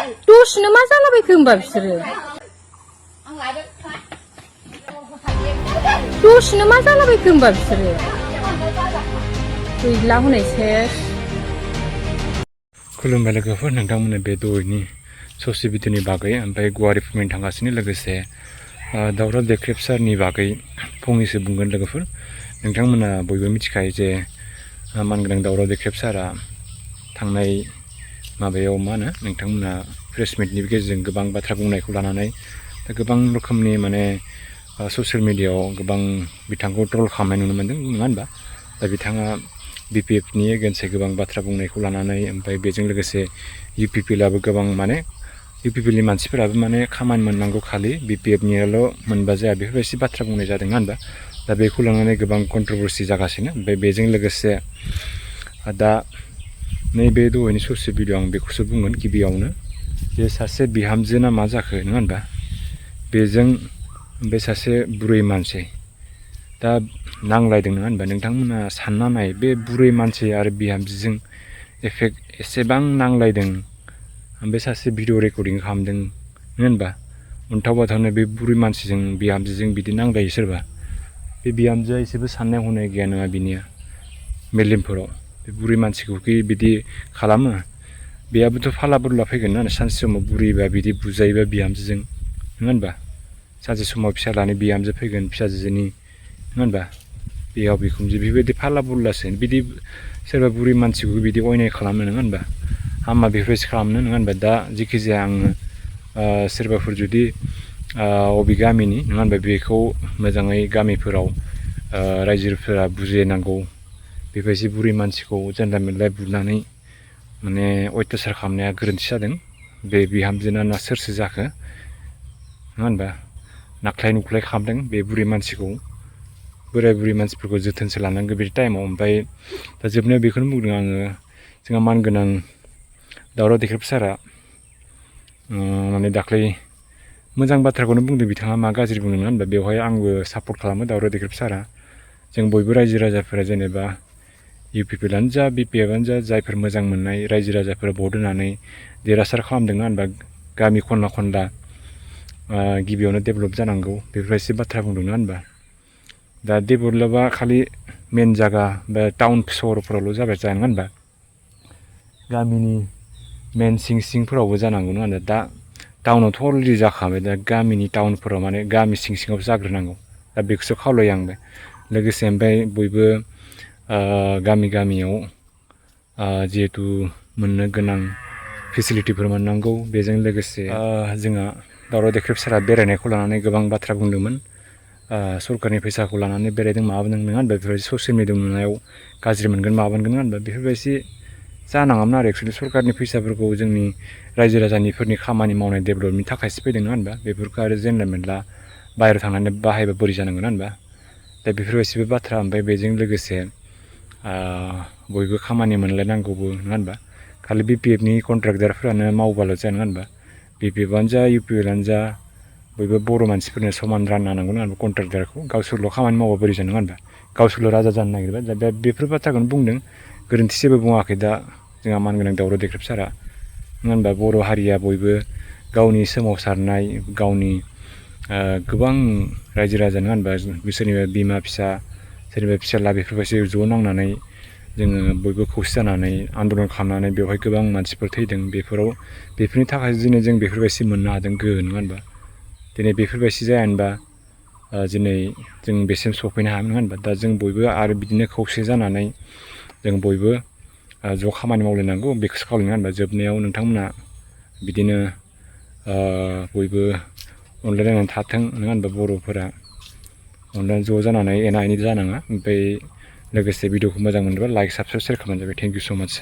दसेनो मा जालाबायखो होमबा बिसोरो दसेनो मा जालाबायखो होमबा बिसोरो गैला हनै सेस खुलुमबाय लोगोफोर नोंथांमोननो बे दहायनि ससे भिडिअनि बागै ओमफ्राय गुवारै फोरमायनो थांगासिनो लोगोसे दावराव देख्रेब सारनि बागै फंनैसो बुंगोन लोगोफोर नोंथांमोना बयबो मिथिखायो जे मानगोनां दावराव देख्रेब सारा थांनाय माबायाव मा होनो नोंथांमोना प्रेस मिटनि गेजेरजों गोबां बाथ्रा बुंनायखौ लानानै दा गोबां रोखोमनि माने ससियेल मिडियायाव गोबां बिथांखौ ट्रल खालामनाय नुनो मोन्दों नङा होनबा दा बिथाङा BPFनि एगेन्स्टै गोबां बाथ्रा बुंनायखौ लानानै ओमफ्राय बेजों लोगोसे UPPLआबो गोबां माने UPPLनि मानसिफोराबो माने खामानि मोननांगौ खालि BPFनियाल' मोनबा जाया बेफोरबायदि बाथ्रा बुंनाय जादों नङा होनबा दा बेखौ लानानै गोबां कन्ट्रभारसि जागासिनो ओमफ्राय बेजों लोगोसे दा नैबे दहायनि ससे भिडिअ आं बेखौसो बुंगोन गिबियावनो जे सासे बिहामजोना मा जाखो नङा होनबा बेजों बे सासे बुरै मानसि दा नांलायदों नङा होनबा नोंथांमोना सानना नाय बे बुरै मानसि आरो बिहामजोजों एसेबां नांलायदों बे सासे भिडिअ रेकर्डिं खालामदों नङा होनबा उनथाव बाथावनो बे बुरै मानसिजों बिहामजोजों बिदि नांलायो सोरबा बे बिहामजोआ एसेबो साननाय हनाय गैया नङा बिनिया मेलेमफोराव बे बुरै मानसिखौ बिदि खालामो बेयाबोथ' फाला बुरला फैगोन ना सानसे समाव बुरैबा बिदि बुजायोबा बिहामजोजों नङा होनबा सानसे समाव फिसालानि बिहामजो फैगोन फिसाजोनि नङा होनबा बिहाव बिखुनजो बेबायदि फाला बुरलासो बिदि सोरबा बुरै मानसिखौ बिदि अयनाय खालामनो नङा होनबा हामा बेफोरबायदि खालामनो नङा होनबा दा जेखि जाया आङो सोरबाफोर जुदि अबे गामिनि नङा होनबा बेखौ मोजाङै गामिफोराव रायजोफोरा बुजिनांगौ बेबायदि बुरै मानसिखौ जानला मोनला बुनानै माने अयथासार खालामनाया गोरोन्थि जादों बे बिहामजोना ना सोरसो जाखो नङा होनबा नाख्लाय नुख्लाय खालामदों बे बुरै मानसिखौ बोराय बुरै मानसिफोरखौ जोथोनसो लानांगौ बे टाइमाव ओमफ्राय दा जोबनायाव बेखौनो बुंदों आङो जोंहा मानगोनां दावराव देख्रेब सारा माने दाख्लै मोजां बाथ्राखौनो बुंदों बिथाङा मा गाज्रि बुंदों नङा होनबा बेवहाय आंबो सापर्ट खालामो दावराव देख्रेब सारा जों बयबो रायजो राजाफोरा जेनेबा UPPLआनो जा BPFआनो जा जायफोर मोजां मोननाय रायजो राजाफोरा भट होनानै देरहासार खालामदों नङा होनबा गामि खनला खनला गिबियावनो डेभेलप जानांगौ बेफोरबायदि बाथ्रा बुंदों नङा होनबा दा डेभेलपआ खालि मेन जायगा बा टाउन सहरफोरावल' जाबाय जाया नङा होनबा गामिनि मेन सिंफोरावबो जानांगौ नङा होनबा दा टाउनावथ' अलरेडि जाखाबाय दा गामिनि टाउनफोराव माने गामि सिङावसो जाग्रोनांगौ दा बेखौसो खावलायो आंबो लोगोसे ओमफ्राय बयबो गामियाव जिहेथु मोननो गोनां फेसिलिटिफोर मोननांगौ बेजों लोगोसे जोंहा दावराव देख्रेब सारा बेरायनायखौ लानानै गोबां बाथ्रा बुंदोंमोन सरकारनि फैसाखौ लानानै बेरायदों माबादों नङा होनबा बेफोरबायदि ससियेल मिडिया नुनायाव गाज्रि मोनगोन माबागोन नङा होनबा बेफोरबायदि जानाङामोन आरो एक्सुवेलि सरकारनि फैसाफोरखौ जोंनि रायजो राजानिफोरनि खामानि मावनाय डेभेलपनि थाखायसो फैदों नङा होनबा बेफोरखौ आरो जेनला मेनला बाहेरायाव थांनानै बाहायबा बोरै जानांगौ नङा होनबा दा बेफोरबायदिबो बाथ्रा ओमफ्राय बेजों लोगोसे बयबो खामानि मोनलायनांगौबो नङा होनबा खालि BPFनि कन्ट्रेक्टरफोरानो मावबाल' जाया नङा होनबा BPFआनो जा UPPLआनो जा बयबो बर' मानसिफोरनो समान रानना होनांगौ नङा होनबा कन्ट्रेक्टरखौ गावसोरल' खामानि मावबा बोरै जानो नङा होनबा गावसोरल' राजा जानो नागिरबाय दा बेफोर बाथ्राखौनो बुंदों गोरोन्थि जेबो बुङाखै दा जोंहा मानगोनां दावराव देख्रेब सारा नङा होनबा बर' हारिया बयबो गावनि सोमावसारनाय गावनि गोबां रायजो राजा नङा होनबा बिसोरनिबा बिमा फिसा सोरनिबा फिसाला बेफोरबायदि ज' नांनानै जोङो बयबो खौसे जानानै आन्दलन खालामनानै बेवहाय गोबां मानसिफोर थैदों बेफोरनि थाखाय दिनै जों बेफोरबायदि मोननो हादों गोहो नङा होनबा दिनै बेफोरबायदि जाया होनबा दिनै जों बेसिम सफैनो हायामोन नङा होनबा दा जों बयबो आरो बिदिनो खौसे जानानै जों बयबो ज' खामानि मावलायनांगौ बेखौसो खावलायो नङा होनबा जोबनायाव नोंथांमोना बिदिनो बयबो अनलायलायनानै थाथों नङा होनबा बर'फोरा अनलायनानै ज' जानानै एना एनि जानाङा ओमफ्राय लोगोसे भिडिअखौ मोजां मोनोबा लाइक साबसक्राइब शेयार खालामबानो जाबाय थेंक इउ स' माच